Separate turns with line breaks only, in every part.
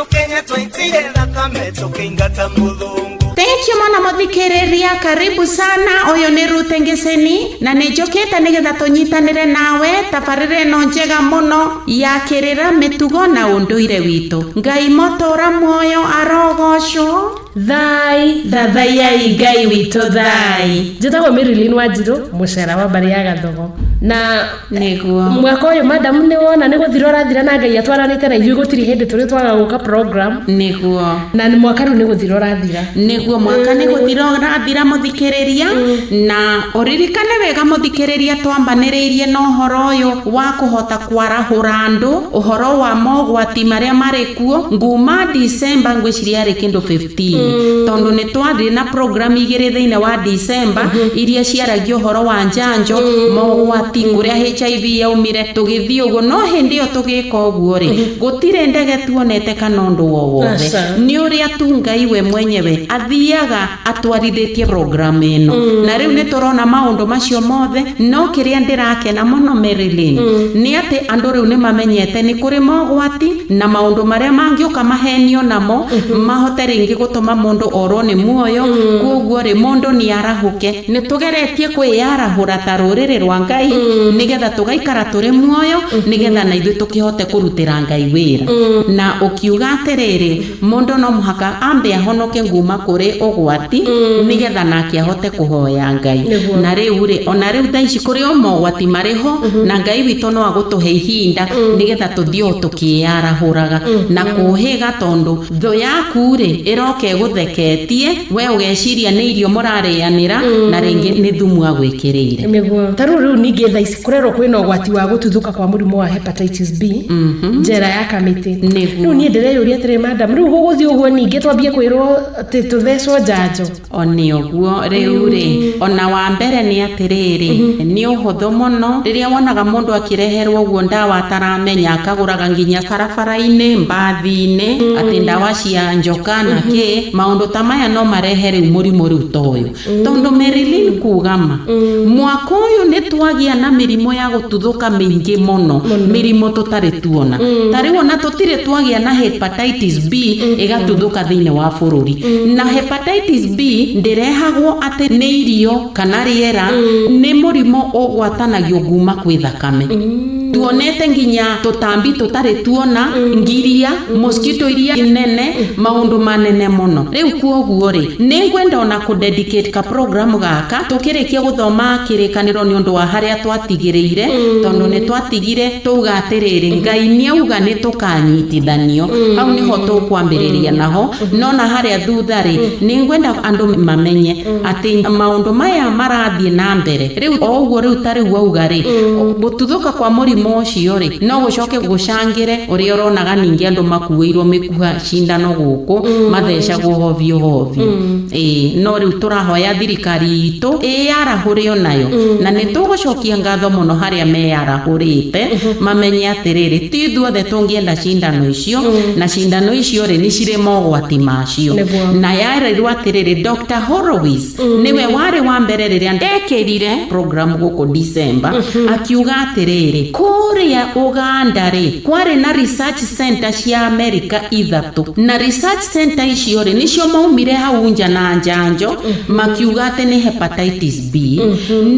Kenya twaitire thakame tũkĩingata mũthũngũ.
Thank you mũno mũthikĩrĩria, karibu sana. Ũyũ nĩ Ruth Ngeseni na nĩ njũkĩte nĩgetha tũnyitanĩre nawe tabarĩra ĩno njega mũno ya kĩrĩra, mĩtugo na ũndũire witũ. Ngai mũtũra muoyo arogocwo.
Thai.
Thathayai Ngai witũ thai.
Njĩtagwo Marilyn Wanjirũ, mũcera wa mbarĩ ya Gathogo na mwaka ũyũ, madam, nĩ wona nĩ gũthira ũrathira na Ngai atwaranĩte na ithuĩ, gũtirĩ hĩndĩ tũrĩ twaga gũka program. Na nĩ mwaka rĩu nĩ gũthira ũrathira.
Nĩguo, mwaka nĩ gũthira ũrathira, mũthikĩrĩria. Na ũririkane wega, mũthikĩrĩria, twambanĩrĩirie na ũhoro ũyũ wa kũhota kwarahũra andũ ũhoro wa mogwati marĩa marĩ kuo nguma December, ngwĩciria yarĩ kĩndũ 15, tondũ nĩ twathire na program igĩrĩ thĩinĩ wa December iria ciaragia ũhoro wa njanjo, mogwati, kũrĩa HIV yaumire, tũgĩthiĩ ũguo. No hĩndĩ ĩyo tũgĩka ũguo rĩ, gũtirĩ ndege tuonete kana ũndũ o wothe.
Aca.
Nĩ ũrĩa tu Ngai we mwenyewe athiaga atwarithĩtie program ĩno, na rĩu nĩ tũrona maũndũ macio mothe. No kĩrĩa ndĩrakena mũno, Marilyn, nĩ atĩ andũ rĩu nĩ mamenyete nĩ kũrĩ mogwati na maũndũ marĩa mangĩũka mahenio namo mahote rĩngĩ gũtũma mũndũ orwo nĩ muoyo. Koguo rĩ, mũndũ nĩ arahũke. Nĩ tũgeretie kwĩyarahũra ta rũrĩrĩ rwa Ngai nĩgetha tũgaikara tũrĩ muoyo, nĩgetha na ithuĩ tũkĩhote kũrutĩra Ngai wĩra. Na ũkiuga atĩrĩrĩ, mũndũ no mũhaka ambe ahonoke nguma kũrĩ ũgwati nĩgetha nake ahote kũhoya Ngai. Na rĩu rĩ, ona rĩu thaa ici kũrĩ o mogwati marĩ ho, na Ngai witũ no agũtũhe ihinda nĩgetha tũthiĩ o tũkĩyarahũraga na kũhĩga, tondũ thũ yaku rĩ, ĩroka ĩgũtheketie, we ũgeciria nĩ irio mũrarĩanĩra, na rĩngĩ nĩ thumu agwĩkĩrĩire.
Nĩguo, ta rĩu ningĩ thaa ici kũrerwo kwĩna ũgwati wa gũtuthũka kwa mũrimũ wa hepatitis B njera ya Kamĩtĩ. Rĩu niĩ ndĩreyũria atĩrĩ, madam, rĩu gũgũthiĩ ũguo ningĩ twambie kwĩrwo atĩ tũthecwo njanjo?
O nĩ ũguo. Rĩu rĩ, ona wa mbere nĩ atĩrĩrĩ, nĩ ũhũthũ mũno rĩrĩa wonaga mũndũ akĩreherwo ũguo ndawa ataramenya, akagũraga nginya barabara-inĩ, mbathi-inĩ, atĩ ndawa cia njoka na kĩ. Maũndũ ta maya no marehe rĩu mũrimũ rĩu ta ũyũ, tondũ Marilyn, kuga ma, mwaka ũyũ nĩ twagĩa na mĩrimũ ya gũtuthũka mĩingĩ mũno, mĩrimũ tũtarĩ tuona. Ta rĩu ona tũtirĩ twagĩa na hepatitis B ĩgatuthũka thĩinĩ wa bũrũri. Na hepatitis B ndĩrehagwo atĩ nĩ irio kana rĩera, nĩ mũrimũ ũgwatanagio nguma kwĩ thakame. Tuonete nginya tũtambi tũtarĩ tuona, ngiria, mosquito iria nene, maũndũ manene mũno. Rĩu kuoguo rĩ, nĩ ngwenda ona kũ dedicate ka program gaka tũkĩrĩkia gũthoma kĩrĩkanĩro, nĩ ũndũ wa harĩa twatigĩrĩire, tondũ nĩ twatigire tuga atĩrĩrĩ, Ngai nĩ auga nĩ tũkanyitithanio. Hau nĩho tũkwambĩrĩria naho. No na harĩa thutha rĩ, nĩ ngwenda andũ mamenye atĩ maũndũ maya marathiĩ na mbere rĩu o ũguo. Rĩu ta rĩu wauga rĩ, gũtuthũka kwa mũrimũ ũcio rĩ, no gũcoke gũcangĩre ũrĩa ũronaga ningĩ andũ makuĩirwo mĩkuha cindano gũkũ, mathecagwo hovio hovio. Ĩĩ, no rĩu tũrahoya thirikari itũ ĩyarahũre onayo, na nĩ tũgũcokia ngatho mũno harĩa meyarahũrĩte, mamenye atĩrĩrĩ, ti ithuothe tũngĩenda cindano icio, na cindano icio rĩ, nĩ cirĩ mogwati macio. Na yarerirwo atĩrĩrĩ, Dr Horowitz nĩwe warĩ wa mbere rĩrĩa ndekĩrire program gũkũ December, akiuga atĩrĩrĩ, kũrĩa Uganda rĩ, kwarĩ na research center cia Amerika ithatũ, na research center icio rĩ, nĩcio maumire hau nja na njanjo, makiuga atĩ nĩ hepatitis B.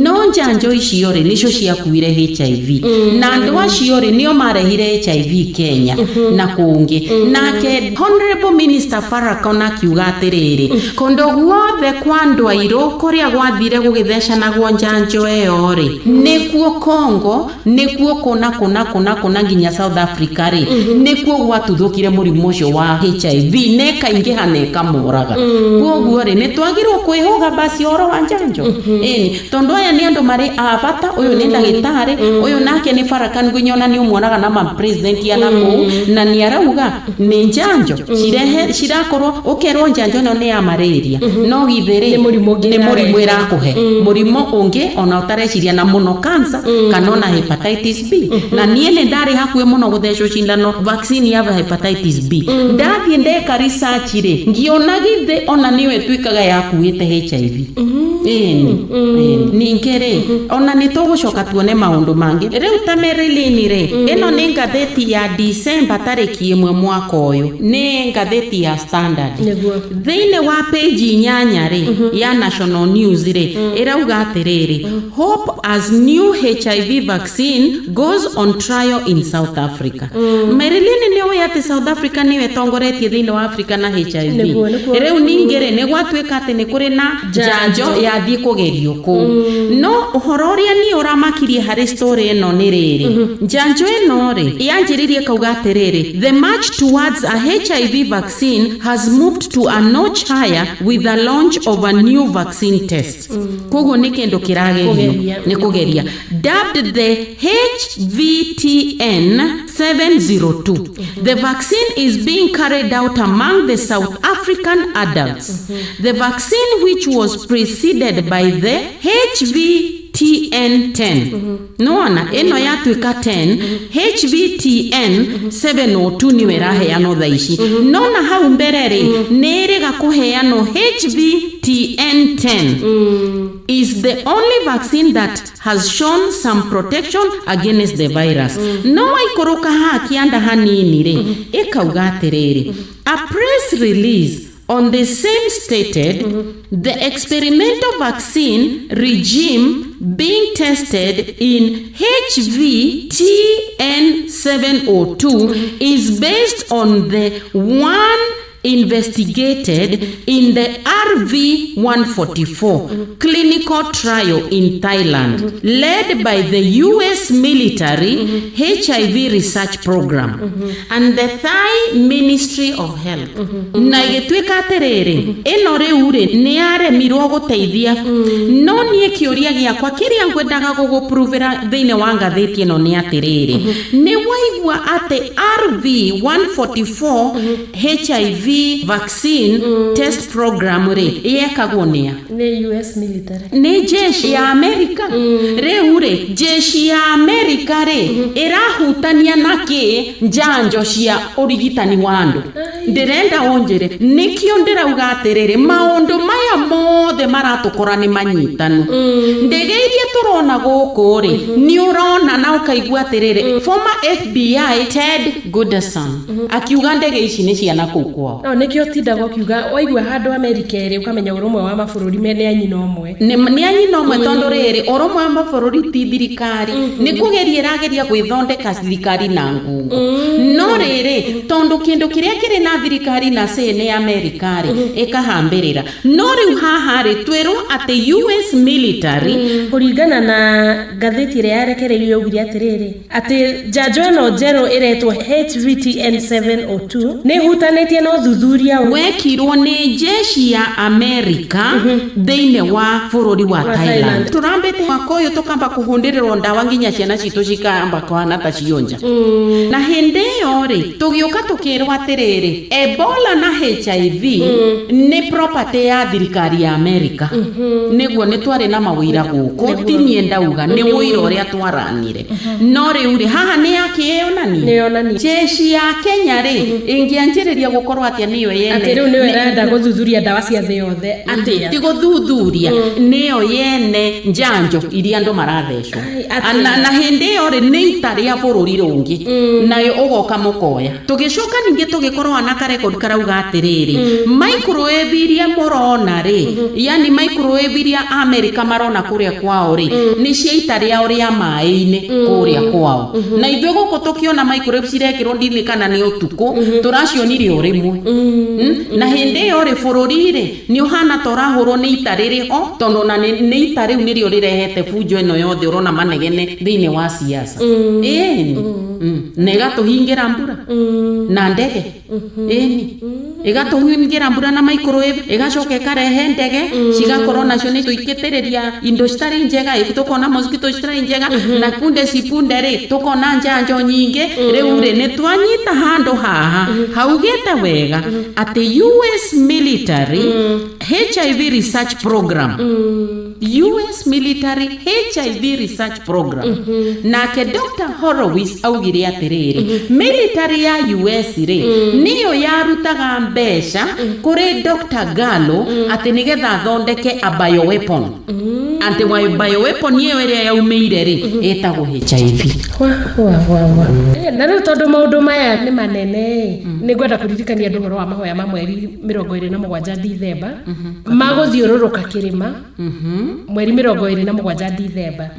No njanjo icio rĩ, nĩcio ciakuire HIV, na andũ acio rĩ, nĩo marehire HIV Kenya na kũngĩ. Nake Honorable Minister Farrakhan akiuga atĩrĩrĩ, kũndũ guothe kwa andũ airũ kũrĩa gwathire gũgĩthecanagwo njanjo ĩyo rĩ, nĩkuo Congo, nĩkuo kũna kũna kũna kũna nginya South Africa rĩ, nĩkuo gwatuthũkire mũrimũ ũcio wa HIV na ĩkaingĩha na ĩkamoraga. Koguo rĩ, nĩ twagĩrĩirwo kwĩhũga basi ũhoro wa njanjo. Ĩni, tondũ aya nĩ andũ marĩ a bata. Ũyũ nĩ ndagĩtarĩ, ũyũ nake nĩ Farrakhan, nginya ona nĩ ũmuonaga na ma president ya nakũu, na nĩ arauga nĩ njanjo cirehe cirakorwo ũkerwo njanjo ĩno nĩ ya malaria, no githĩ rĩ,
Nĩ mũrimũ ũngĩ
nĩ mũrimũ
ĩrarehe.
Ĩrakũhe mũrimũ ũngĩ ona ũtareciria, na mũno cancer kana ona hepatitis B. Na niĩ nĩ ndarĩ hakuhĩ mũno gũthecwo cindano vaccine ya hepatitis B. Ndathiĩ ndeka research rĩ, ngĩona githĩ ona nĩyo ĩtuĩkaga yakuĩte HIV. Ĩni, ĩni. Ningĩ rĩ, ona nĩ tũgũcoka tuone maũndũ mangĩ. Rĩu ta Marilyn rĩ, ĩno nĩ ngathĩti ya December tarĩki 1 mwaka ũyũ, nĩ ngathĩti ya Standard.
Nĩguo.
Thĩinĩ wa page 8 rĩ, ya National News rĩ, ĩrauga atĩrĩrĩ, "Hope as new HIV vaccine goes on trial in South Africa." Marilyn, nĩ ũĩ atĩ South Africa nĩyo ĩtongoretie thĩinĩ wa Africa na HIV?
Nĩguo, nĩguo.
Rĩu ningĩ rĩ, nĩ gwatuĩka atĩ nĩ kũrĩ na njanjo yathiĩ kũgerio kũu. No ũhoro ũrĩa niĩ ũramakirie harĩ story ĩno nĩ rĩrĩ, njanjo ĩno rĩ, yanjĩrĩirie kauga atĩrĩrĩ, "The march towards a HIV vaccine has moved to a notch higher with the launch of a new vaccine test." Koguo nĩ kĩndũ kĩragerio.
Kũgeria.
Nĩ kũgeria, dubbed the HVTN 702. The vaccine is being carried out among the South African adults. The vaccine, which was preceded by the HVTN 10, nona ĩno yatuĩka 10, HVTN 702 nĩyo ĩraheanwo thaa ici. Nona hau mbere rĩ, nĩ ĩrĩga kũheanwo. HVTN 10 is the only vaccine that has shown some protection against the virus. No waikũrũka haha kĩanda hanini rĩ, ĩkauga atĩrĩrĩ, a press release on the same stated the experimental vaccine regime being tested in HVTN 702 is based on the one investigated in the RV 144 clinical trial in Thailand, led by the US military HIV research program and the Thai Ministry of Health. Na ĩgĩtuĩka atĩrĩrĩ, ĩno rĩu rĩ, nĩ yaremirwo gũteithia. No niĩ kĩũria gĩakwa kĩrĩa ngwendaga gũgũpruvĩra thĩinĩ wa ngathĩti ĩno nĩ atĩrĩrĩ, nĩ waigua atĩ RV 144 HIV vaccine test program rĩ, yekagwo nĩa?
Nĩ US military.
Nĩ jeshi ya Amerika. Rĩu rĩ, jeshi ya Amerika rĩ, ĩrahutania na kĩ njanjo cia ũrigitani wa andũ? Ndĩrenda ũnjĩre nĩkĩo ndĩrauga atĩrĩrĩ, maũndũ maya mothe maratũkora nĩ manyitanu. Ndege iria tũrona gũkũ rĩ, nĩ ũrona na ũkaigua atĩrĩrĩ, former FBI Ted Gunderson akiuga ndege ici nĩ ciana kũu kwao.
No nĩkĩo tindaga ũkiuga waigua handũ Amerika ĩrĩ, ũkamenya ũrũmwe wa mabũrũri me nĩ a nyina ũmwe.
Nĩ a nyina ũmwe, tondũ rĩrĩ, ũrũmwe wa mabũrũri ti thirikari, nĩ kũgeria ĩrageria gwĩthondeka thirikari na ngungo. No rĩrĩ, tondũ kĩndũ kĩrĩa kĩrĩ na thirikari na cĩ nĩ Amerika rĩ, ĩkahambĩrĩra. No rĩu haha rĩ, twĩrwo atĩ US military.
Kũringana na ngathĩti ĩrĩa yarekereirio, yaugire atĩrĩrĩ, atĩ njanjo ĩno njerũ ĩretwo HVTN 702 nĩ ĩhutanĩtie na ũthuthuria
wekirwo nĩ jeshi ya Amerika thĩinĩ wa bũrũri wa
wa
Thailand.
Thailand.
Turambĩte mwaka ũyũ tũkamba kũhundĩrĩrwo ndawa nginya ciana citũ cikamba kũhana ta cionja. Na hĩndĩ ĩyo rĩ, tũgĩũka tũkĩrwo atĩrĩrĩ, Ebola na HIV nĩ property ya thirikari ya Amerika. Nĩguo nĩ twarĩ na mawĩra gũkũ, ti niĩ ndauga, nĩ ũira ũrĩa twaranire. No rĩu rĩ, haha nĩ yakĩyonania.
Nĩ yonania.
Jeshi ya Kenya rĩ, ĩngĩanjĩrĩria gũkorwo atĩa nĩyo yene
Atĩ rĩu nĩyo ĩrenda gũthuthuria ndawa cia thĩ yothe atĩa?
Ti gũthuthuria, nĩyo yene njanjo iria andũ marathecwo.
Ai, atĩa?
Na hĩndĩ ĩyo rĩ, nĩ ita rĩa bũrũri rũngĩ nayo ũgoka mũkoya. Tũgĩcoka ningĩ tũgĩkorwo na karekodi karauga atĩrĩrĩ, microwave iria mũrona rĩ, yani microwave iria Amerika marona kũrĩa kwao rĩ, nĩ cia ita rĩao rĩa maĩ-inĩ kũrĩa kwao. Na ithuĩ gũkũ tũkĩona microwave cirekĩrwo ndini kana nĩ ũtukũ tũracionire o rĩmwe. Na hĩndĩ ĩyo rĩ, bũrũri rĩ, nĩ ũhana ta ũrahũrwo nĩ ita rĩrĩ ho, tondũ ona nĩ ita rĩu nĩrĩo rĩrehete bunjo ĩno yothe ũrona manegene thĩinĩ wa siasa. Ĩni. Na ĩgatũhingĩra mbura na ndege. Ĩni, ĩgatũhingĩra mbura na microwave, ĩgacoka ĩkarehe ndege cigakorwo nacio nĩ tũikĩtĩrĩria indo citarĩ njega, tũkona mosquito citarĩ njega, na punde si punde rĩ, tũkona njanjo nyingĩ. Rĩu rĩ, nĩ twanyita handũ haha haugĩte wega atĩ US military HIV research program, US military HIV research program, nake Dr Horowitz augire. Ngũkwĩre atĩrĩrĩ, military ya US rĩ, nĩyo yarutaga mbeca kũrĩ Dr. Gallo atĩ nĩgetha athondeke a bioweapon. Atĩ wa bioweapon ĩyo ĩrĩa yaumĩire rĩ, ĩtagwo HIV.
Wa, wa, wa, wa. Na rĩu tondũ maũndũ maya nĩ manene, nĩ ngwenda kũririkania andũ ũhoro wa mahoya ma mweri 27 Dithemba, magũthiũrũrũka kĩrĩma mweri 27 Dithemba,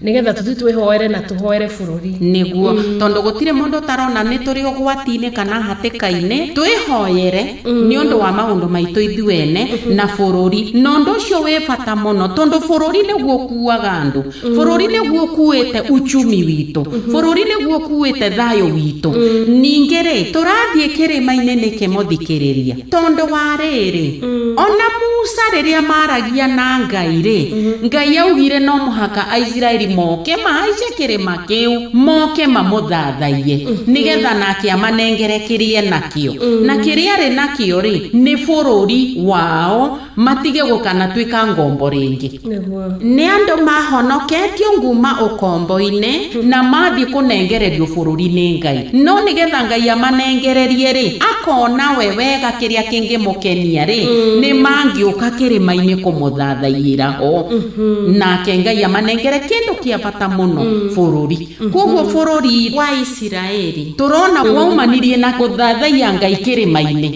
nĩgetha tũthiĩ twĩhoere na tũhoere bũrũri.
Nĩguo, tondũ gũtirĩ mũndũ ũtarona nĩ tũrĩ ũgwati-inĩ kana hatĩka-inĩ, twĩhoyere nĩ ũndũ wa maũndũ maitũ ithuĩ ene na bũrũri. Na ũndũ ũcio wĩ bata mũno, tondũ bũrũri nĩguo ũkuaga andũ, bũrũri nĩguo ũkuĩte uchumi witũ, bũrũri nĩguo ũkuĩte thayũ witũ. Ningĩ rĩ, tũrathiĩ kĩrĩma-inĩ nĩkĩ mũthikĩrĩria? Tondũ wa rĩrĩ, ona Musa rĩrĩa maragia na Ngai rĩ, Ngai augire no mũhaka Aisiraeli moke mahaice kĩrĩma kĩu, moke mamũthathaiye, nĩgetha nake amanengere kĩrĩa nakĩo. Na kĩrĩa arĩ nakĩo rĩ, nĩ bũrũri wao, matige gũkanatuĩka ngombo rĩngĩ. Nĩ andũ mahonoketio nguma ũkombo-inĩ na mathiĩ kũnengererio bũrũri nĩ Ngai. No nĩgetha Ngai amanengererie rĩ, akona we wega kĩrĩa kĩngĩmũkenia rĩ, nĩ mangĩũka kĩrĩma-inĩ kũmũthathaiĩra ho. Nake Ngai amanengere kĩndũ kĩa bata mũno, bũrũri. Koguo bũrũri wa Isiraeli tũrona waumanirie na gũthathaiya Ngai kĩrĩma-inĩ.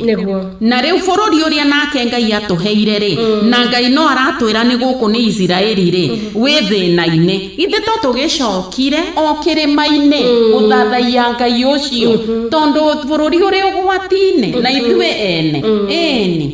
Na rĩu bũrũri ũrĩa nake Ngai atũheire rĩ, na Ngai no aratwĩra nĩ gũkũ nĩ Isiraeli rĩ, wĩ thĩna-inĩ. Ithe to tũgĩcokire o kĩrĩma-inĩ gũthathaiya Ngai ũcio, tondũ bũrũri ũrĩ ũgwati-inĩ na ithuĩ ene. Ĩni.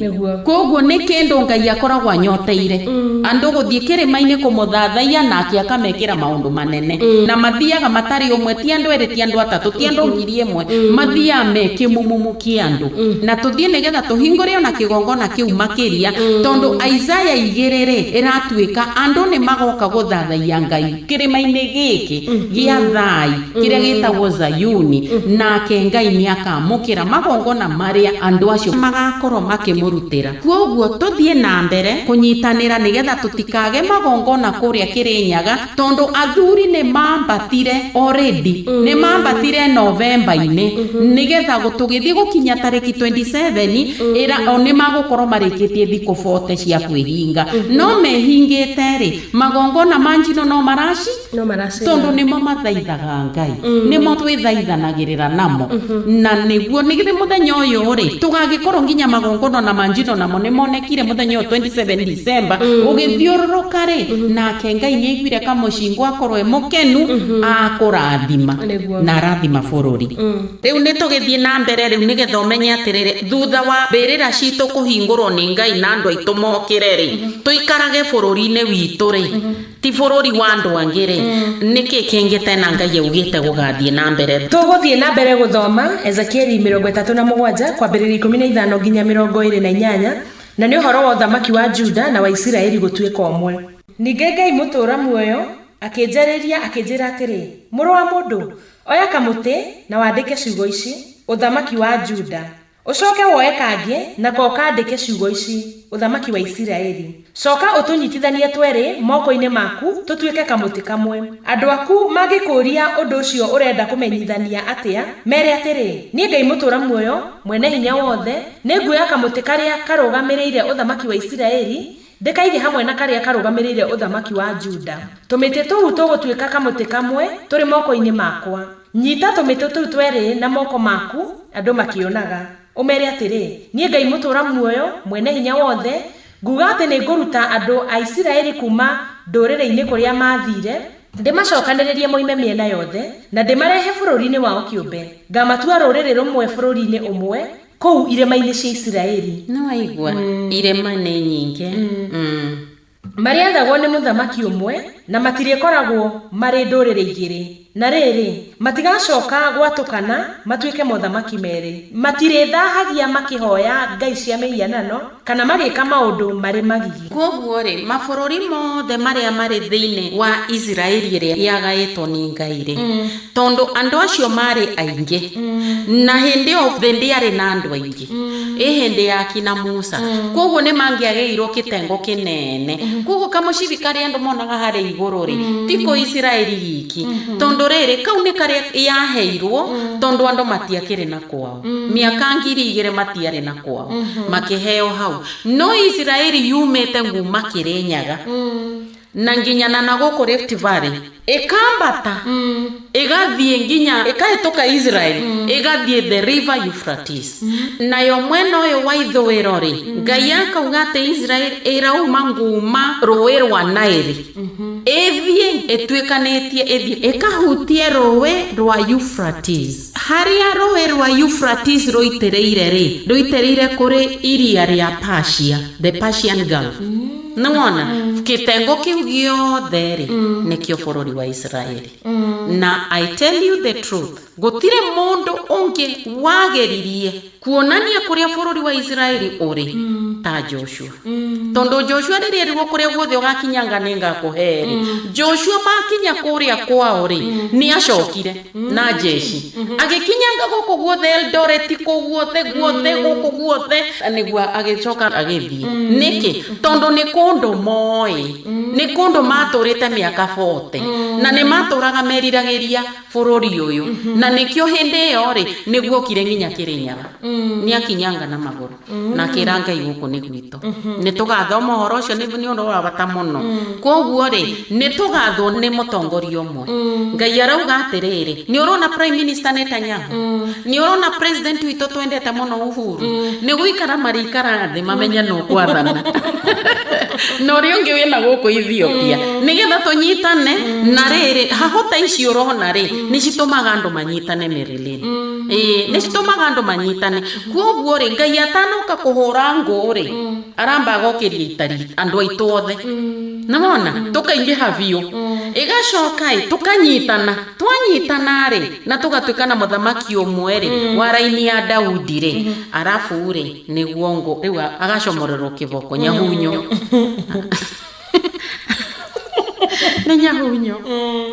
Koguo nĩ kĩndũ Ngai akoragwo anyoteire. Andũ gũthiĩ kĩrĩma-inĩ kũmũthathaiya, nake akamekĩra maũndũ manene. Na mathiaga matarĩ ũmwe, ti andũ erĩ, ti andũ atatũ, ti andũ 1,000, mathiaga me kĩmumumu kĩa andũ. Na tũthiĩ nĩgetha tũhingũre ona kĩgongona kĩu makĩria, tondũ Isaiah 2 rĩ, ĩratuĩka andũ nĩ magoka gũthathaiya Ngai kĩrĩma-inĩ gĩkĩ gĩa Thai, kĩrĩa gĩtagwo Zayuni, nake Ngai nĩ akamũkĩra magongona marĩa andũ acio magakorwo makĩmũrutĩra. Koguo tũthiĩ na mbere kũnyitanĩra nĩgetha tũtikage magongona kũrĩa Kĩrĩnyaga, tondũ athuri nĩ mambatire already, nĩ mambatire Novemba-inĩ, nĩgetha tũgĩthiĩ gũkinya tarĩki 27 ĩra o nĩ magũkorwo marĩkĩtie thikũ 40 cia kwĩhinga. No mehingĩte rĩ, magongona ma njino no maraci, tondũ nĩmo mathaithaga Ngai, nĩmo twĩthaithanagĩrĩra namo. Na nĩguo nĩ mũthenya ũyũ rĩ, tũgagĩkorwo nginya magongona na manjino namo nĩ monekire mũthenya ũyũ 27 December, ũgĩthiũrũrũka rĩ, nake Ngai nĩ aiguire kamũcingo akorwo e mũkenu, akũrathima na arathima bũrũri. Rĩu nĩ tũgĩthiĩ na mbere rĩu nĩgetha ũmenye atĩrĩrĩ, thutha wa mbĩrĩra citũ kũhingũrwo nĩ Ngai na andũ aitũ mokĩre rĩ, tũikarage bũrũri-inĩ witũ rĩ, ti bũrũri wa andũ angĩ rĩ, nĩkĩ kĩngĩ tena Ngai augĩte gũgathiĩ na mbere?
Tũgũthiĩ na mbere gũthoma Ezekieli 37 kwambĩrĩria 15 nginya 28, na nĩ ũhoro wa ũthamaki wa Juda na wa Isiraeli gũtuĩka ũmwe. Ningĩ Ngai mũtũũra muoyo akĩnjarĩria akĩnjĩra atĩrĩ, mũrũ wa mũndũ, oya kamũtĩ na wandĩke ciugo ici, ũthamaki wa Juda. Ũcoke woe kangĩ nako kandĩke ciugo ici, ũthamaki wa Isiraeli. Coka ũtũnyitithanie twerĩ moko-inĩ maku tũtuĩke kamũtĩ kamwe. Andũ aku mangĩkũũria ũndũ ũcio ũrenda kũmenyithania atĩa, mere atĩrĩ, niĩ Ngai mũtũũra muoyo, mwene hinya wothe, nĩnguoya kamũtĩ karĩa karũgamĩrĩire ũthamaki wa Isiraeli, ndĩkaige hamwe na karĩa karũgamĩrĩire ũthamaki wa Juda. Tũmĩtĩ tũu tũgũtuĩka kamũtĩ kamwe tũrĩ moko-inĩ makwa. Nyita tũmĩtĩ tũu twerĩ na moko maku andũ makĩonaga. Ũmere atĩrĩ, niĩ Ngai mũtũũra muoyo, mwene hinya wothe, nguga atĩ nĩngũruta andũ a Isiraeli kuma ndũrĩrĩ-inĩ kũrĩa maathire, ndĩmacokanĩrĩrie moime mĩena yothe, na ndĩmarehe bũrũri-inĩ wao kĩũmbe. Ngamatua rũrĩrĩ rũmwe bũrũri-inĩ ũmwe, kũu irĩma-inĩ cia Isiraeli.
Nĩ waigua, irĩma nĩ nyingĩ.
Marĩathagwo nĩ mũthamaki ũmwe, na matirĩkoragwo marĩ ndũrĩrĩ igĩrĩ. Na rĩrĩ, matigacoka gwatũkana matuĩke mothamaki merĩ. Matirĩthahagia makĩhoya ngai cia mĩhianano, kana magĩka maũndũ marĩ magigi.
Koguo rĩ, mabũrũri mothe marĩa marĩ thĩinĩ wa Isiraeli ĩrĩa yagaĩtwo nĩ Ngai rĩ, tondũ andũ acio marĩ aingĩ, na hĩndĩ ĩyo thĩ ndĩarĩ na andũ aingĩ, ĩ hĩndĩ ya kina Musa, koguo nĩ mangĩagĩirwo kĩtengo kĩnene. Koguo kamũcibi karĩa andũ monaga harĩa igũrũ rĩ, ti kũ Isiraeli giki, tondũ Tondu riri kau nĩ karĩa yaheirwo tondu andũ matiakĩrĩ na kwao. Mĩaka 2000 matiarĩ na kwao, makĩheo hau. No Isiraeli yumĩte nguma Kĩrĩnyaga na nginya na gũkũ Rift Valley, ĩkambata ĩgathiĩ nginya ĩkahĩtũka Israel, ĩgathiĩ the river Euphrates. Nayo mwena ũyũ wa ithũĩro rĩ, Ngai akauga atĩ Israel ĩrauma nguma rũĩ rwa Nile, ĩthiĩ ĩtuĩkanĩtie, ĩthiĩ ĩkahutie rũĩ rwa Euphrates. Harĩa rũĩ rwa Euphrates rũitĩrĩire rĩ, rũitĩrĩire kũrĩ iria rĩa Persia, the Persian Gulf. Nĩwona kĩtengo kĩu gĩothe rĩ, nĩkĩo bũrũri wa Israeli. Na I tell you the truth, gũtirĩ mũndũ ũngĩ wageririe kuonania kũrĩa bũrũri wa Israeli ũrĩ ta Joshua, tondũ Joshua rĩrĩa erirwo kũrĩa guothe ũgakinyanga nĩ ngakũhe rĩ, Joshua makinya kũrĩa kwao rĩ, nĩ acokire na jeshi agĩkinyanga gũkũ guothe Eldoret, kũu guothe guothe gũkũ guothe, nĩguo agĩcoka agĩthiĩ. Nĩkĩ? Tondũ nĩ kũndũ moĩ, nĩ kũndũ matũrĩte mĩaka 40 na nĩ matũraga meriragĩria bũrũri ũyũ. Na nĩkĩo hĩndĩ ĩyo rĩ, nĩguo okire nginya Kĩrĩnyaga, nĩ akinyanga na magũrũ na akĩra Ngai gũkũ nĩ gwitũ. Nĩ tũgathoma ũhoro ũcio, nĩ ũndũ wa bata mũno. Koguo rĩ, nĩ tũgathwo nĩ mũtongoria ũmwe. Ngai arauga atĩrĩrĩ, nĩ ũrona Prime Minister Netanyahu, nĩ ũrona president witũ twendete mũno Uhuru, nĩ gũikara marĩikara thĩ mamenye no kwathana na ũrĩa ũngĩ wĩna gũkũ Ethiopia, nĩgetha tũnyitane. Na rĩrĩ, hahota ici ũrona rĩ, nĩ citũmaga andũ manyitane. Marilyn, ĩĩ, nĩ citũmaga andũ manyitane. Koguo rĩ, Ngai atanoka kũhũra ngũ rĩ, aramba agokĩria itari andũ aitũ othe, nĩwona tũkaingĩha biũ, ĩgacoka ĩ tũkanyitana. Twanyitana rĩ, na tũgatuĩka na mũthamaki ũmwe rĩ, wa raini ya Daudi rĩ, arabu rĩ, nĩguo ngũ rĩu agacomorerwo kĩboko. Nyahunyo nĩ nyahunyo.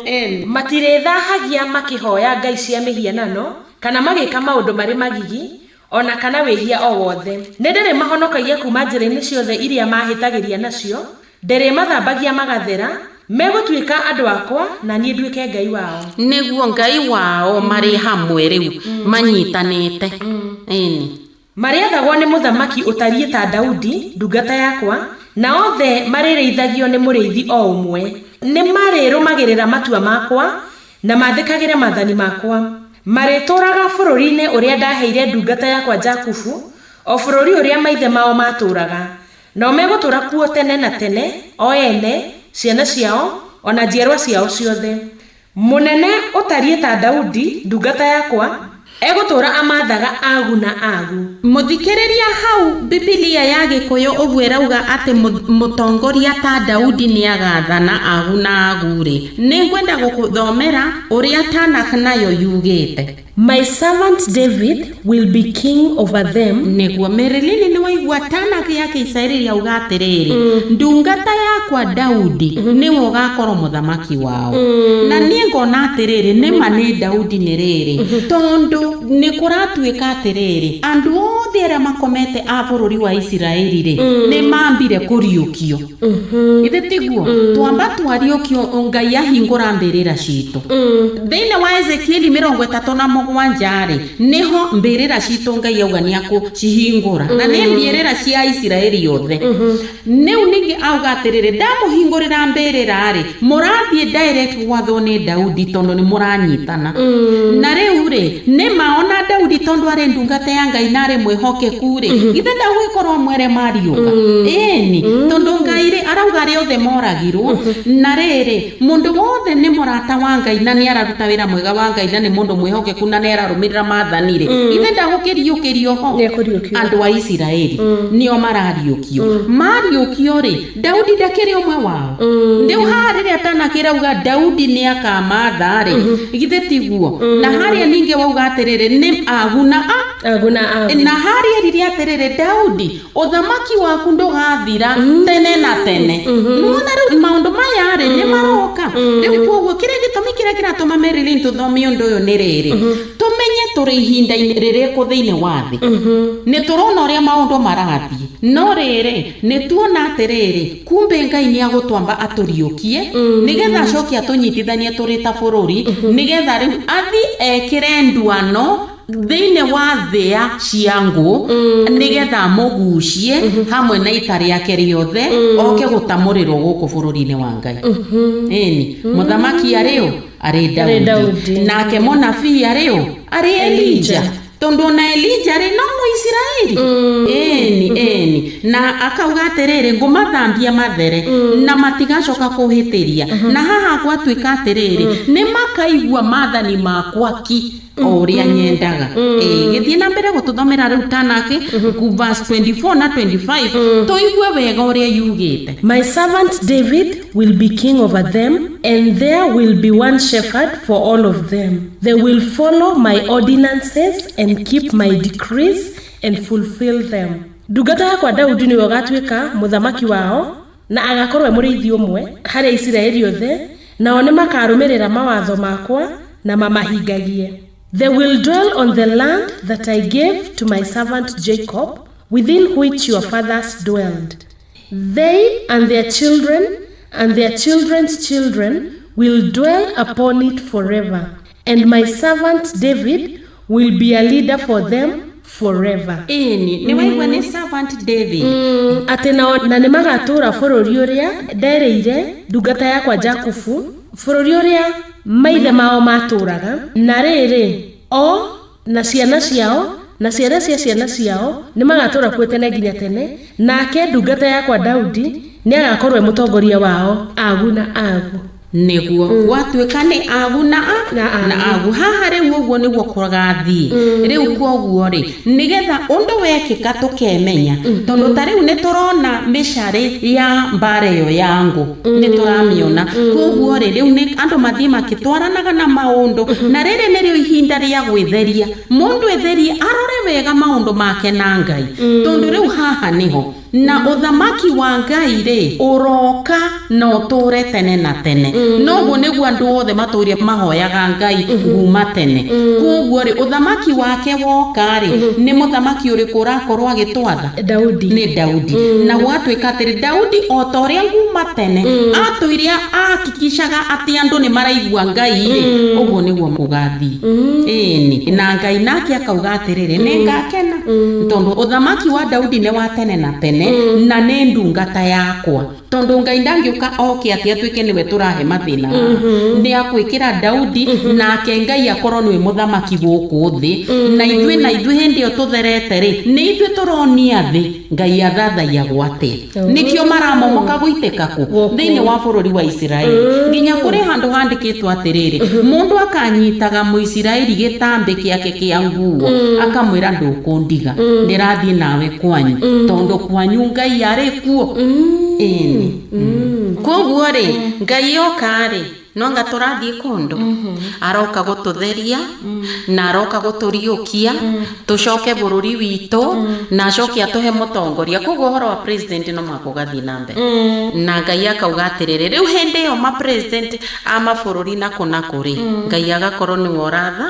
Ĩni.
Matirĩthahagia makĩhoya ngai cia mĩhianano kana magĩka maũndũ marĩ magigi ona kana wĩhia o wothe. Nĩ ndĩrĩmahonokagia kuma njĩra-inĩ ciothe iria mahĩtagĩria nacio, ndĩrĩmathambagia magathera. Megũtuĩka andũ akwa na niĩ nduĩke Ngai wao.
Nĩguo Ngai wao marĩ hamwe rĩu manyitanĩte. Ĩni.
Marĩathagwo nĩ mũthamaki ũtariĩ ta Daudi ndungata yakwa, na othe marĩrĩithagio nĩ mũrĩithi o ũmwe. Nĩ marĩrũmagĩrĩra matua makwa na mathĩkagĩre maathani makwa. Marĩtũũraga bũrũri-inĩ ũrĩa ndaheire ndungata yakwa Jakubu, o bũrũri ũrĩa maithe mao maatũũraga. Nao megũtũũra kuo tene na tene, o ene, ciana ciao, o na njiarwa ciao ciothe. Mũnene ũtariĩ ta Daudi ndungata yakwa egũtũũra amathaga agu na agu.
Mũthikĩrĩria, hau Bibilia ya Gĩkũyũ ũguo ĩrauga atĩ mũtongoria ta Daudi nĩ agathana agu na agu rĩ, nĩ ngwenda gũkũthomera ũrĩa Tanakh nayo yugĩte.
My servant David will be king over them.
Nĩguo Merilini, nĩ waigua Tanakh ya Kĩisraeli yauga atĩrĩrĩ, ndungata yakwa Daudi nĩwe ũgakorwo mũthamaki wao. Na niĩ ngona atĩrĩrĩ, nĩma nĩ Daudi nĩ rĩrĩ, tondũ nĩ kũratuĩka atĩrĩrĩ, andũ othe arĩa makomete a bũrũri wa Isiraeli rĩ, nĩ mambire kũriũkio. Ithe tiguo twamba twariũkio, Ngai ahingũra mbĩrĩra citũ. Thĩinĩ wa Ezekieli 37 rĩ, nĩho mbĩrĩra citũ Ngai auga nĩ akũcihingũra, na nĩ mbĩrĩra cia Isiraeli yothe. Rĩu ningĩ auga atĩrĩrĩ, ndamũhingũrĩra mbĩrĩra rĩ, mũrathiĩ direct gwathwo nĩ Daudi, tondũ nĩ mũranyitana. Na rĩu rĩ, nĩ maona Daudi tondũ arĩ ndungata ya Ngai na arĩ mwĩhokeku rĩ, githĩ ndagwĩkorwo mwere mariũka? Ĩni, tondũ Ngai rĩ, arauga arĩa othe moragirwo, na rĩrĩ, mũndũ wothe nĩ mũrata wa Ngai na nĩ araruta wĩra mwega wa Ngai na nĩ mũndũ mwĩhokeku na nĩ ararũmĩrĩra maathani rĩ, githĩ ndagũkĩriũkĩrio ho?
Nĩekũriũkio.
Andũ a Isiraeli nĩo marariũkio. Mariũkio rĩ, Daudi ndakĩrĩ ũmwe wao? Rĩu haha rĩrĩa tanakĩrauga Daudi nĩ akamatha rĩ, githĩ tiguo? Na harĩa ningĩ wauga atĩrĩrĩ, nĩ agu na a
Agu na agu.
Na harĩa erire atĩrĩrĩ, Daudi, ũthamaki waku ndũgathira tene na tene. Nĩwona rĩu maũndũ maya rĩ, nĩ maroka rĩu. Koguo kĩrĩa gĩtũmi kĩrĩa kĩratũma Marilyn tũthome ũndũ ũyũ nĩ rĩrĩ, tũmenye Tũrĩ ihinda-inĩ rĩrĩkũ thĩinĩ wa thĩ? Nĩ tũrona ũrĩa maũndũ marathiĩ, no rĩrĩ, nĩ tuona atĩrĩrĩ, kumbe Ngai nĩ agũtwamba atũriũkie, nĩgetha acoke atũnyitithanie tũrĩ ta bũrũri, nĩgetha rĩu athiĩ ekĩre nduano thĩinĩ wa thĩa cia ngũ, nĩgetha amũgucie hamwe na ita rĩake rĩothe, oke gũtamũrĩrwo gũkũ bũrũri-inĩ wa Ngai. Ĩni, mũthamaki arĩ ũ? Arĩ
Arĩ
Daudi.
Daudi.
Nake mũnabii arĩ ũ? Arĩ Elija, tondũ ona Elija rĩ, no Mũisiraeli. Ĩni, ĩni, na akauga atĩrĩrĩ, ngũmathambia mathere na matigacoka kũhĩtĩria. Na haha gwatuĩka atĩrĩrĩ, nĩ makaigua maathani makwa ki o ũrĩa nyendaga. Ĩĩ, gĩthiĩ na mbere gũtũthomera rĩu tanake ku verse 24 na 25, tũigue wega ũrĩa yugĩte.
My servant David will be king over them, and there will be one shepherd for all of them. They will follow my ordinances and keep my decrees and fulfill them. Ndungata yakwa Daudi nĩwe ũgatuĩka mũthamaki wao, na agakorwo e mũrĩithi ũmwe harĩ Isiraeli othe, nao nĩ makarũmĩrĩra mawatho makwa na mamahingagie. They will dwell on the land that I gave to my servant Jacob, within which your fathers dwelled. They and their children and their children's children will dwell upon it forever. And my servant David will be a leader for them forever.
Ĩni, nĩ waigua, nĩ servant David.
Atĩ nao na nĩ magatũũra bũrũri ũrĩa nderĩire ndungata yakwa Jakubu, bũrũri ũrĩa maithe mao matũũraga. Na rĩrĩ, o na ciana ciao na ciana cia ciana ciao nĩ magatũũra kuo tene nginya tene, nake ndungata yakwa Daudi nĩ agakorwo e mũtongoria wao agu na agu.
Nĩguo gwatuĩka nĩ agu na a
Na agu.
Na agu. Haha rĩu ũguo nĩguo kũgathiĩ rĩu. Koguo rĩ, nĩgetha ũndũ wekĩka tũkemenya, tondũ ta rĩu nĩ tũrona mĩcarĩ ya mbara ĩyo ya ngũ, nĩ tũramĩona. Koguo rĩ, rĩu nĩ andũ mathiĩ makĩtwaranaga na maũndũ, na rĩrĩ nĩrĩo ihinda rĩa gwĩtheria. Mũndũ etherie, arore wega maũndũ make na Ngai, tondũ rĩu haha nĩho na ũthamaki wa Ngai rĩ ũroka na ũtũre tene na tene. Noguo nĩguo andũ othe matũire mahoyaga Ngai kuma tene. Koguo rĩ, ũthamaki wake woka rĩ, nĩ mũthamaki ũrĩkũ ũrakorwo agĩtwatha?
Daudi.
Nĩ Daudi. Na gwatuĩka atĩrĩ, Daudi o ta ũrĩa nguma tene atũire ahakikishaga atĩ andũ nĩ maraigua Ngai rĩ, ũguo nĩguo gũgathiĩ. Ĩni, na Ngai nake akauga atĩrĩrĩ, nĩ ngakena tondũ ũthamaki wa Daudi nĩ wa tene na tene, na nĩ ndungata yakwa, tondũ Ngai ndangĩũka oke atĩ atuĩke nĩwe tũrahe mathĩna. Nĩ akwĩkĩra Daudi, nake Ngai akorwo nĩwe mũthamaki gũkũ thĩ, na ithuĩ hĩndĩ ĩyo tũtherete rĩ, nĩ ithuĩ tũronia thĩ Ngai athathaiagwo atĩa. Nĩkĩo maramomoka gũitĩka kũ thĩinĩ wa bũrũri wa Isiraeli, nginya kũrĩ handũ handĩkĩtwo atĩrĩrĩ, mũndũ akanyitaga Mũisiraeli gĩtambĩ gĩake kĩa nguo, akamwĩra, "Ndũkũndiga, ndĩrathiĩ nawe kwanyu, tondũ kwanyu Ngai arĩ kuo." Ĩni, koguo rĩ, Ngai oka rĩ, no anga tũrathiĩ kũndũ, aroka gũtũtheria na aroka gũtũriũkia tũcoke bũrũri witũ, na acoke atũhe mũtongoria. Koguo ũhoro wa president no mũhaka ũgathiĩ na mbere, na Ngai akauga atĩrĩrĩ, rĩu hĩndĩ ĩyo ma president a mabũrũri na kũ na kũ rĩ, Ngai agakorwo nĩwe ũratha,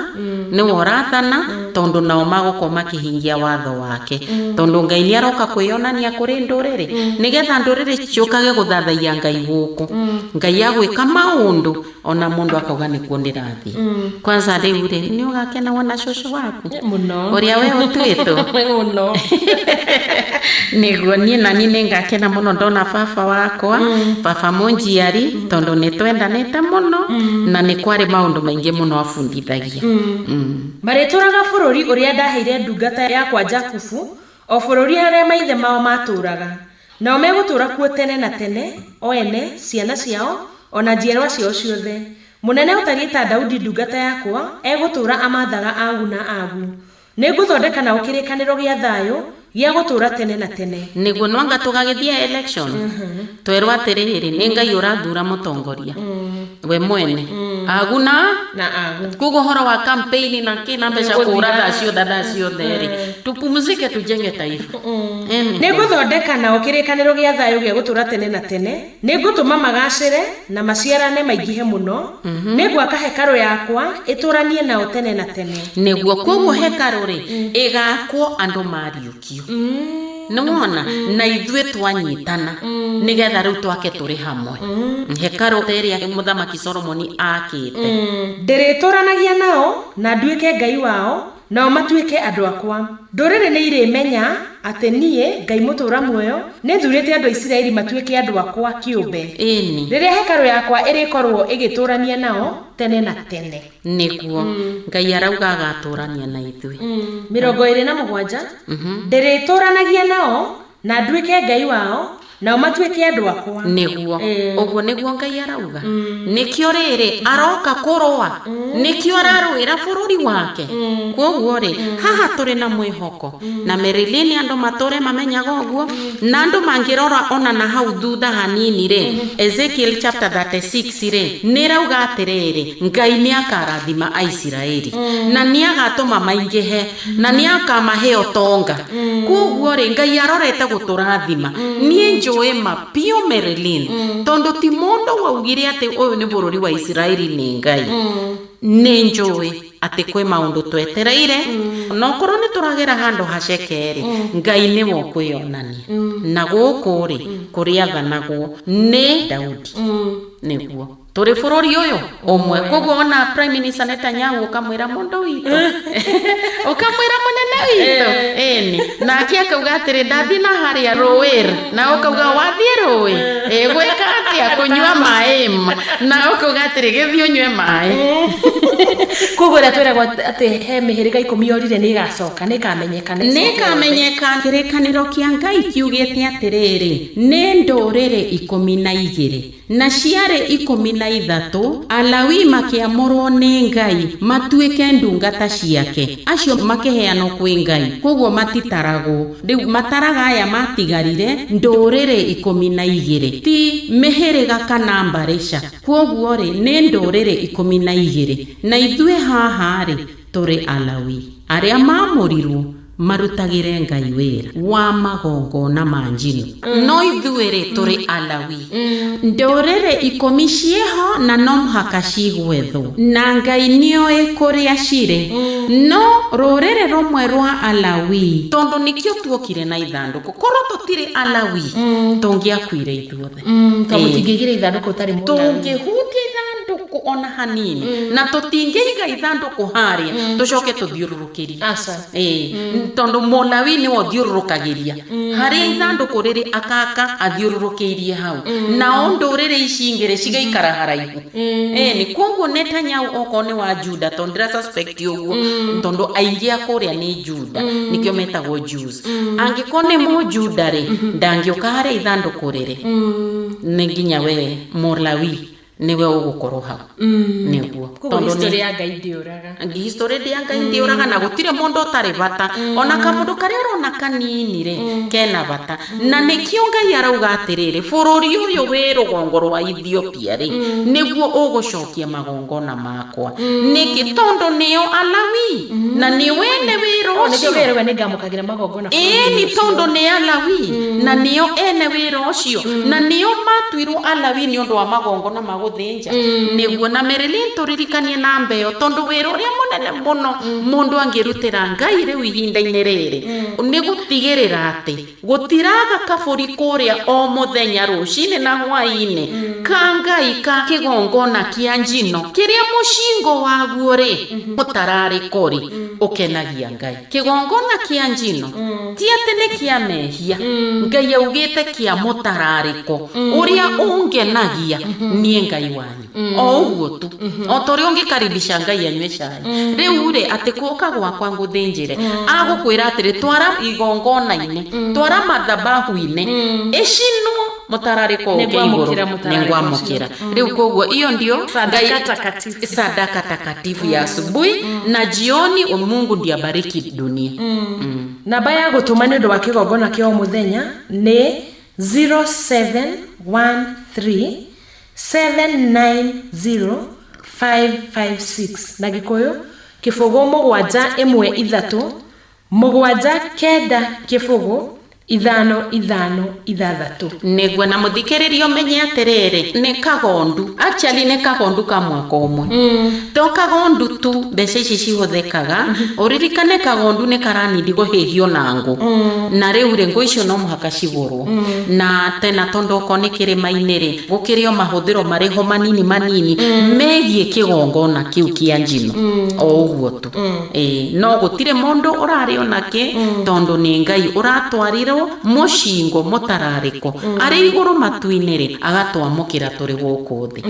nĩwe ũrathana, tondũ nao magũkorwo makĩhingia watho wake, tondũ Ngai nĩ aroka kwĩyonania kũrĩ ndũrĩrĩ, nĩgetha ndũrĩrĩ ciũkage gũthathaiya Ngai gũkũ. Ngai agwĩka maũndũ ona mũndũ akauga nĩkuo ndĩrathiĩ. Kwanza rĩu rĩ, nĩ ũgakena wona cũcũ waku
Mũno.
Ũrĩa we ũtuĩtwo.
Mũno.
Nĩguo, niĩ nani nĩ ngakena mũno ndona baba wakwa, baba mũnjiari, tondũ nĩ twendanĩte mũno na nĩ kwarĩ maũndũ maingĩ mũno abundithagia.
Marĩtũũraga bũrũri ũrĩa ndaheire ndungata yakwa Jakubu, o bũrũri harĩa maithe mao maatũũraga. Nao megũtũũra kuo tene na tene, o ene, ciana ciao, o na njiarwa ciao ciothe. Mũnene ũtariĩ ta Daudi ndungata yakwa egũtũũra amathaga agu na agu. Nĩngũthondeka nao kĩrĩkanĩro gĩa thayũ gĩa gũtũũra tene na tene.
Nĩguo, nwanga tũgagĩthiĩ election, twerwo atĩrĩrĩ, nĩ Ngai ũrathura mũtongoria we mwene. Agu na
Na agu.
Koguo horo wa campaign na kĩ na mbeca
Nĩgũthira.
kũra thaa ciothe thaa ciothe rĩ, tupumzike, tujenge taifa.
Nĩ ngũthondeka nao kĩrĩkanĩro gĩa thayũ gĩa gũtũũra tene na tene. Nĩ ngũtũma magacĩre na maciarane maingĩhe mũno. Nĩ ngwaka hekarũ yakwa ĩtũũranie nao tene na tene.
Nĩguo, koguo hekarũ rĩ ĩgakwo andũ mariũkio, nĩwona, na ithuĩ twanyitana nĩgetha rĩu twake tũrĩ hamwe hekarũ ta ĩrĩa Mũthamaki Solomoni akĩte.
Ndĩrĩtũranagia nao na nduĩke Ngai wao, nao matuĩke andũ akwa. Ndũrĩrĩ nĩ irĩmenya atĩ niĩ, Ngai mũtũũra muoyo, nĩ thurĩte andũ a Isiraeli matuĩke andũ akwa kĩũmbe, rĩrĩa hekarũ yakwa ĩrĩkorwo ĩgĩtũũrania nao tene na tene.
Nĩguo Ngai arauga agatũrania na ithuĩ.
27. Ndĩrĩtũranagia nao na nduĩke Ngai wao, nao matuĩke andũ akwa.
Nĩguo, ũguo nĩguo Ngai arauga. Nĩkĩo rĩrĩ aroka kũrũa, nĩkĩo ararũĩra bũrũri wake. Koguo rĩ, haha tũrĩ na mwĩhoko na Merilini, andũ matũre mamenyaga ũguo, na andũ mangĩrora ona na hau thutha hanini rĩ, Ezekiel chapter 36 rĩ, nĩ ĩrauga atĩrĩrĩ, Ngai nĩ akarathima Aisiraeli na nĩ agatũma maingĩhe na nĩ akamahe ũtonga. Koguo rĩ, Ngai arorete gũtũrathima. Niĩ njũĩ ma biũ, Marilyn, tondũ ti mũndũ waugire atĩ ũyũ nĩ bũrũri wa Isiraeli, nĩ Ngai. Nĩ njũĩ atĩ kwĩ maũndũ twetereire, na okorwo nĩ tũragera handũ haceke rĩ, Ngai nĩwe ũkwĩyonania. Na gũkũ rĩ, kũrĩathanagwo nĩ Daudi. Nĩguo tũrĩ bũrũri ũyũ ũmwe. Koguo ona Prime Minister Netanyahu ũkamwĩra mũndũ witũ, ũkamwĩra mũnene witũ, ĩni nake akauga atĩrĩ, ndathiĩ na harĩa rũĩ, na ũkauga wathiĩ rũĩ ĩ gwĩka atĩa? Kũnyua maĩ ma, na ũkauga atĩrĩ, gĩthiĩ ũnyue maĩ.
Koguo ĩrĩa twĩragwo atĩ he mĩhĩrĩga 10 yorire nĩ ĩgacoka, nĩ ĩkamenyeka, nĩ
nĩ
ĩcoke.
Ĩkamenyeka. Kĩrĩkanĩro kĩa Ngai kiugĩte atĩrĩrĩ, nĩ ndũrĩrĩ 12, na ciarĩ 13, Alawi makĩamũrwo nĩ Ngai matuĩke ndungata ciake, acio makĩheanwo kwĩ Ngai, koguo matitaragwo. Rĩu mataraga aya matigarire, ndũrĩrĩ 12, ti mĩhĩrĩga kana mbarĩ ca. Koguo rĩ, nĩ ndũrĩrĩ 12, na ithuĩ haha rĩ, tũrĩ Alawi arĩa mamũrirwo marutagĩre Ngai wĩra wa magongona ma njino. No ithuĩ rĩ, tũrĩ Alawi. Ndũrĩrĩ 10 ciĩho na no mũhaka cigwethwo, na Ngai nĩoĩ kũrĩa cirĩ. No rũrĩrĩ rũmwe rwa Alawi, tondũ nĩkĩo tuokire na ithandũkũ. Korwo tũtirĩ Alawi, tũngĩakuire ithuothe.
Tondũ mũtingĩigĩra ithandũkũ ũtarĩ Mũlawi.
Tũngĩhutia ithandũkũ ona hanini, na tũtingĩiga ithandũkũ harĩa tũcoke tũthiũrũrũkĩrie.
Aca.
Ĩĩ, tondũ Mũlawi nĩwe ũthiũrũrũkagĩria harĩa ithandũkũ rĩrĩ, akaka athiũrũrũkĩirie hau, nao ndũrĩrĩ ici ingĩ rĩ, cigaikara haraihu. Ĩni koguo Netanyahu okorwo nĩ wa Juda, tondũ ndĩra suspect ũguo, tondũ aingĩ a kũrĩa nĩ Juda, nĩkĩo metagwo Jews, angĩkorwo nĩ Mũjuda rĩ, ndangĩũka harĩa ithandũkũ rĩrĩ. Nĩ nginya we Mũlawi nĩwe ũgũkorwo hau nĩguo.
Koguo history ya Ngai ndĩũraga.
History ndĩa Ngai ndĩũraga, na gũtirĩ mũndũ ũtarĩ bata. Ona kamũndũ karĩa ũrona kanini rĩ, kena bata. Na nĩkĩo Ngai arauga atĩrĩrĩ, bũrũri ũyũ wĩ rũgongo rwa Ethiopia rĩ, nĩguo ũgũcokia magongona makwa. Nĩkĩ? Tondũ nĩo Alawi na nĩ wene wĩra
nĩkĩo
ũcio.
Ngai arauga nĩ ngamũkagĩra magongona
ĩni
bũrũri-inĩ ũcio.
Tondũ nĩ Alawi na nĩo ene wĩra ũcio, na nĩo matuirwo Alawi nĩ ũndũ wa magongona ma gũthĩnja. Nĩguo na Marilyn tũririkanie namba ĩyo, tondũ wĩra ũrĩa mũnene mũno mũndũ angĩrutĩra Ngai rĩu ihinda-inĩ rĩrĩ nĩ gũtigĩrĩra atĩ gũtiraga kabũri kũrĩa o mũthenya rũcinĩ na hwaĩ-inĩ ka Ngai ka kĩgongona kĩa njino, kĩrĩa mũcingo waguo rĩ, mũtararĩko rĩ, ũkenagia Ngai. Kĩgongona kĩa njino ti atĩ nĩ kĩa mehia. Ngai augĩte kĩa mũtararĩko ũrĩa ũngenagia niĩ Ngai wanyu, o ũguo tu, o ta ũrĩa ũngĩkaribisha Ngai anyue cai. Rĩu rĩ, atĩ kũka gwakwa ngũthĩnjĩre, agũkwĩra atĩrĩ, twara igongona-inĩ, twara mathabahu-inĩ, ĩcinwo, mũtararĩko ũke igũrũ.
Nĩngwamũkĩra mũtararĩko.
Nĩngwamũkĩra. Rĩu koguo iyo ndio
Sadaka takatifu.
Sadaka takatifu ya asubuhi na jioni. Mungu ndiye abariki dunia.
Namba ya gũtũma nĩ ũndũ wa kĩgongona kĩa o mũthenya nĩ 0713 790. 556. Na Gĩkũyũ, 0 7 1 3 7 9 0 5 5 6.
Nĩguo, na mũthikĩrĩria ũmenye atĩrĩrĩ, nĩ kagondu, actually nĩ kagondu ka mwaka ũmwe, to kagondu tu mbeca ici cihũthĩkaga. Ũririkane kagondu nĩ karanindi kũhĩhio na ngũ, na rĩu rĩ, ngũ icio no mũhaka cigũrwo, na tena tondũ okorwo nĩ kĩrĩma-inĩ rĩ, gũkĩrĩ o mahũthĩro marĩ ho manini manini megiĩ kĩgongona kĩu kĩa njino, o ũguo tu. Ĩĩ, no gũtirĩ mũndũ ũrarĩ onakĩ, tondũ nĩ Ngai ũratwarirwo mũcingo mũtararĩko arĩ igũrũ matu-inĩ rĩ, agatwamũkĩra tũrĩ gũkũ thĩ.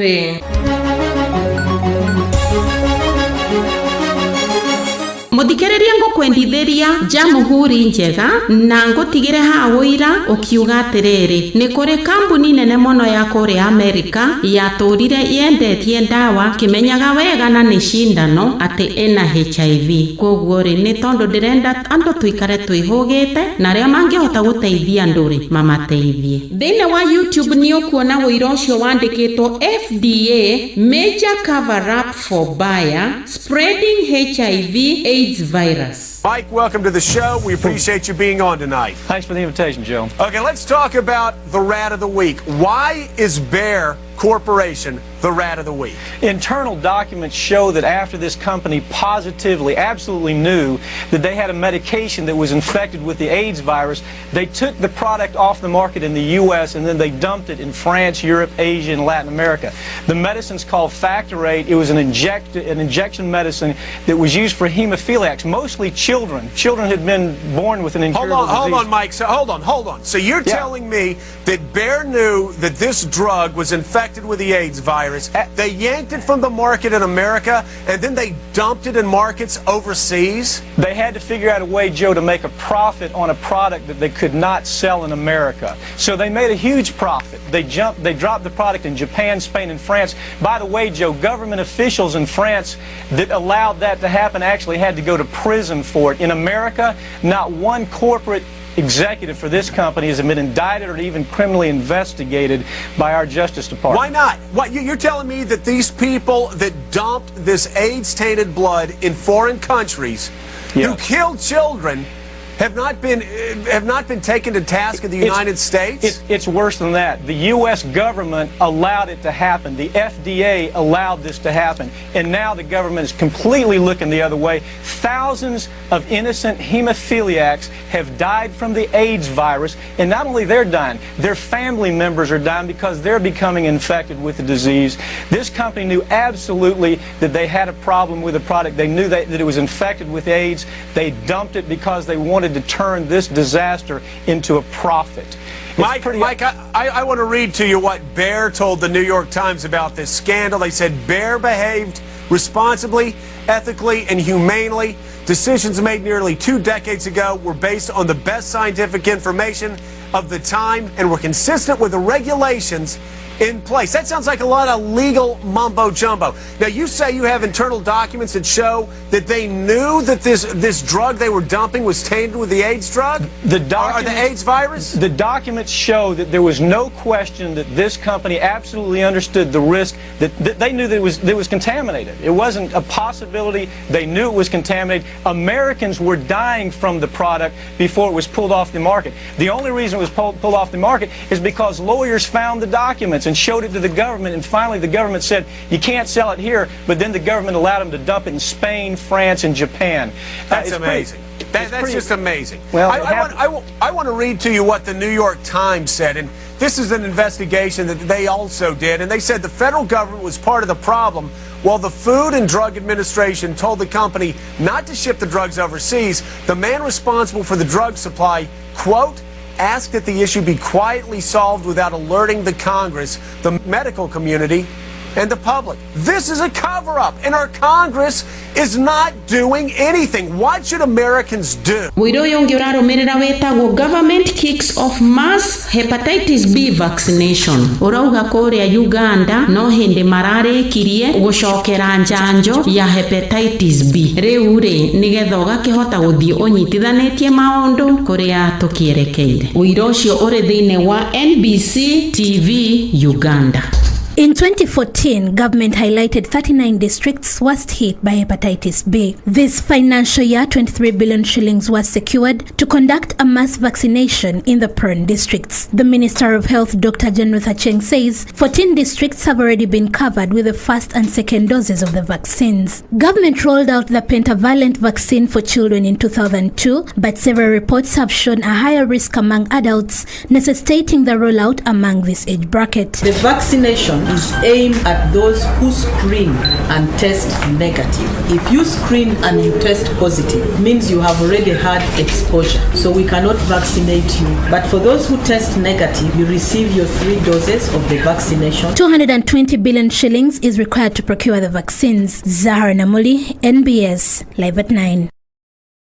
Mũthikĩrĩria, ngũkwendithĩria Jamhuri Njega na ngũtigĩre haha ũira ũkiuga atĩrĩrĩ, nĩ kũrĩ kambuni nene mũno ya kũrĩa Amerika yatũrire yendetie ndawa kĩmenyaga wega na nĩ cindano atĩ ĩna HIV. Koguo rĩ, nĩ tondũ ndĩrenda andũ tũikare twĩhũgĩte, na arĩa mangĩhota gũteithia andũ rĩ, mamateithie. Thĩinĩ wa YouTube nĩ ũkuona ũira ũcio wandĩkĩtwo "FDA major cover up for Bayer spreading HIV AIDS virus."
Mike, welcome to the show. We appreciate you being on tonight.
Thanks for the invitation, Joe.
Okay, let's talk about the rat of the week. Why is Bayer Corporation the rat of the week?
Internal documents show that after this company positively, absolutely knew that they had a medication that was infected with the AIDS virus, they took the product off the market in the U.S. and then they dumped it in France, Europe, Asia, and Latin America. The medicine's called Factor VIII. It was an injection medicine that was used for hemophiliacs, mostly children. Children had been born with an incurable
Hold on, hold
disease.
On, Mike. So, hold on, hold on. So you're telling me that Bayer knew that this drug was infected with the AIDS virus. They yanked it from the market in America, and then they dumped it in markets overseas?
They had to figure out a way, Joe, to make a profit on a product that they could not sell in America. So they made a huge profit. They dropped the product in Japan, Spain, and France. By the way, Joe, government officials in France that allowed that to happen actually had to go to prison for it. In America, not one corporate executive for this company has been indicted or even criminally investigated by our Justice Department.
Why not? What, you're telling me that these people that dumped this AIDS-tainted blood in foreign countries, who killed children, have not been taken to task in the United States?
It's worse than that. The U.S. government allowed it to happen. The FDA allowed this to happen. And now the government is completely looking the other way. Thousands of innocent hemophiliacs have died from the AIDS virus. And not only they're dying, their family members are dying because they're becoming infected with the disease. This company knew absolutely that they had a problem with the product. They knew that it was infected with AIDS. They dumped it because they wanted to turn this disaster into a profit.
Mike, I want to read to you what Bayer told the New York Times about this scandal. They said Bayer behaved responsibly, ethically, and humanely. Decisions made nearly 2 decades ago were based on the best scientific information of the time and were consistent with the regulations in place. That sounds like a lot of legal mumbo jumbo. Now, you say you have internal documents that show that they knew that this drug they were dumping was tainted with the AIDS drug?
The
or the AIDS virus?
The documents show that there was no question that this company absolutely understood the risk, that they knew that it was contaminated. It wasn't a possibility. They knew it was contaminated. Americans were dying from the product before it was pulled off the market. The only reason it was pulled off the market is because lawyers found the documents and showed it to the government, and finally the government said, you can't sell it here, but then the government allowed them to dump it in Spain, France, and Japan.
That's amazing. That's just amazing.
Well,
I want to read to you what the New York Times said, and this is an investigation that they also did, and they said the federal government was part of the problem. While the Food and Drug Administration told the company not to ship the drugs overseas, the man responsible for the drug supply, quote, asked that the issue be quietly solved without alerting the Congress, the medical community, and the public. This is a cover-up, and our Congress is not doing anything. What should Americans do?
Mũira ũyũ ũngĩ ũrarũmĩrĩra wĩtagwo "Government kicks off mass hepatitis B vaccination". Ũrauga kũrĩa Uganda no hĩndĩ mararĩkirie gũcokera njanjo ya hepatitis B. Rĩu rĩ, nĩgetha ũgakĩhota gũthiĩ ũnyitithanĩtie maũndũ kũrĩa tũkĩerekeire. Ũira ũcio ũrĩ thĩinĩ wa NBC TV Uganda.
In 2014, government highlighted 39 districts worst hit by hepatitis B. This financial year, 23 billion shillings was secured to conduct a mass vaccination in the prone districts. The Minister of Health, Dr. Jane Ruth Aceng, says 14 districts have already been covered with the first and second doses of the vaccines. Government rolled out the pentavalent vaccine for children in 2002, but several reports have shown a higher risk among adults, necessitating the rollout among this age bracket.
The vaccination is aimed at those who screen and test negative. If you screen and you test positive, means you have already had exposure. So we cannot vaccinate you. But for those who test negative, you receive your 3 doses of the vaccination.
220 billion shillings is required to procure the vaccines. Zahara Namuli, NBS, Live at 9.